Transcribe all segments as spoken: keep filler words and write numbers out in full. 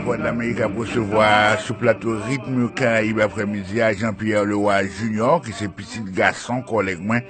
Vwadlamerik ap resevwa sou plato Ritm Karayib aprèmidi a Jean-Pierre Leroy Junior, ki se pitit gason kòlèg mwen,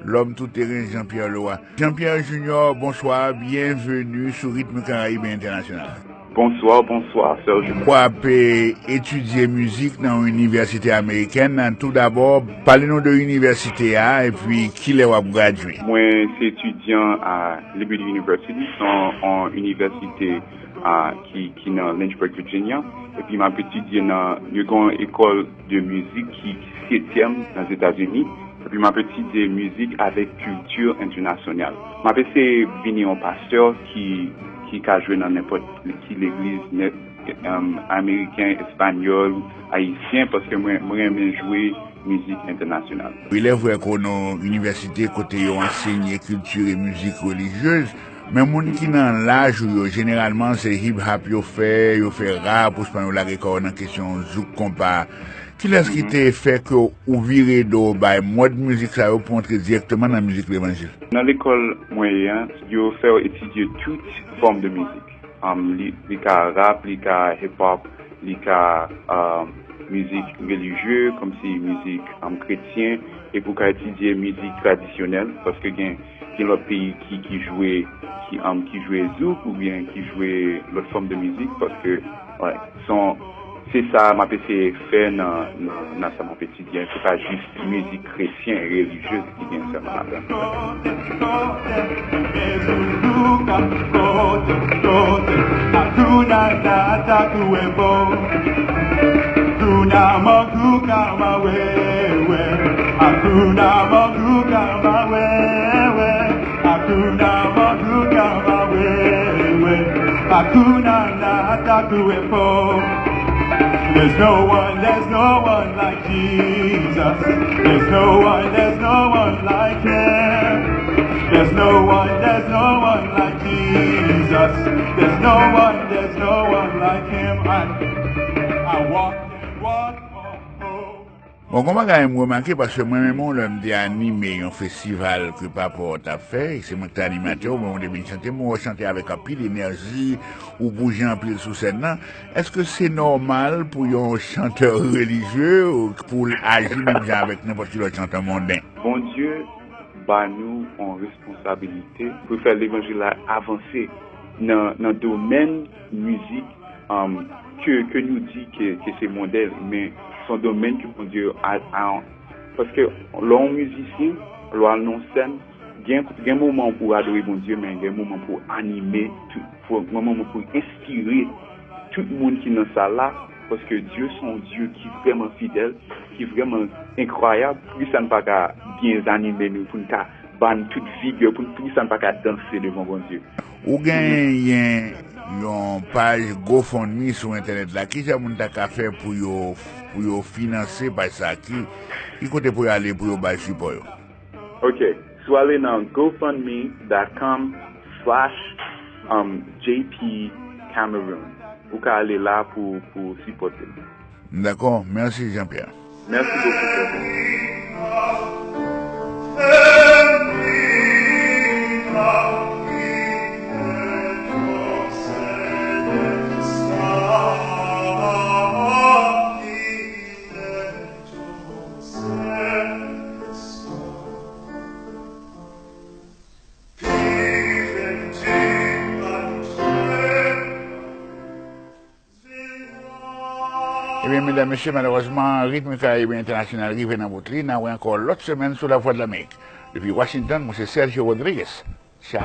lòm touteren Jean-Pierre Leroy. Jean-Pierre Junior, bonswa, byenveni sou Ritm Karayib Entènasyonal. Bonswa, bonswa, Serge. W ap, eh, etidye mizik nan yon inivèsite amerikèn. Toudabò, pale nou de inivèsite a, epi kilè w ap gradye? Mwen se etidyan a Liberty University, se yon, yon inivèsite, a, ki, ki nan Lynchburg, Virginia. Epi m ap etidye nan, yo gen yon ekòl de mizik ki, ki setyèm nan Etazini. Epi m ap etidye mizik avèk kilti entènasyonal. M ap eseye vini yon pastè ki, ki ka jwe nan nenpòt ki legliz, nè-, em, ameriken, espanyòl, ayisyen, paske mwen, mwen renmen jwe mizik entènasyonal. Il est vrai ke w nan inivèsite kote yo ansenye kilti e mizik relijyez, men moun ki nan laj ou yo, jeneralman, se hip hop yo fè, yo fè rap, ouswa yo lage kò yo nan kesyon zouk, konpa. Kilès ki te fè ke w vire do w bay mòd mizik sa yo pou w antre dirèkteman nan mizik levanjil? Nan lekòl mwen ye a, yo fè w etidye tout fòm de mizik. Um, li, li ka rap, li ka hip hop, li ka, um, mizik relijye, kòmsi mizik, um, kretyen, epi w ka etidye mizik tradisyonèl, paske gen, gen lòt peyi ki, ki jwe, ki, um, ki jwe zouk oubyen ki jwe lòt fòm de mizik, paske, wè, se yon, se sa m ap eseye fè nan, nan, nan sa m ap etidye. Se pa jis mizik kretyen, relijyez ki gen sèlman ladan. There's no one, there's no one like Jesus. There's no one, there's no one like him. There's no one, there's no one like Jesus. There's no one, there's no one like him. I, I walk and walk on hope. Bon, gon bagay m remake, paske mwen menm, yon lè m te anime yon festival ke papa w t ap fè, e se mwen ki te animatè w, mwen te vin chante, mwen wè w chante avèk anpil enèji, ou bouje anpil sou sèn nan. Èske se nòmal pou yon chantè relijye, pou l aji menm jan avèk nenpòt ki lòt chantè monden? Bondye ba nou yon responsabilite pou fè levanjil la avanse nan, nan domèn mizik, um, ke, ke nou di ke, ke se monden, men se yon domèn ke Bondye a, a, paske lè w mizisyen, lè w al nan sèn, gen, gen moman pou w adore Bondye, men gen moman pou w anime, pou, gen moman pou w enspire tout moun ki nan sal la, paske Dye se yon Dye ki vrèman fidèl, ki vrèman enkwayab. Poukisa n pa ka byen anime nou, pou n ka ba n tout vigè, pou n, poukisa n pa ka danse devan Bondye? Ou genyen yon paj GoFundMe sou entènèt la. Kijan moun ta ka fè pou yo, pou yo finanse paj sa? Ki, ki kote pou yo ale pou yo bay sipò yo? Ok, si w ale nan gofundme dot com slash, um, J P Cameroon, ou ka ale la pou, pou sipòte m. Dakò, mèsi Jean-Pierre. Mèsi bokou, Kevin. Ebyen, medam, mesye, malerezman, Ritm Karayib Entènasyonal rive nan bout li. N a wè ankò lòt semèn sou Lavwadlamerik. Depi Washington, mwen se Sergio Rodriguez. Tchao.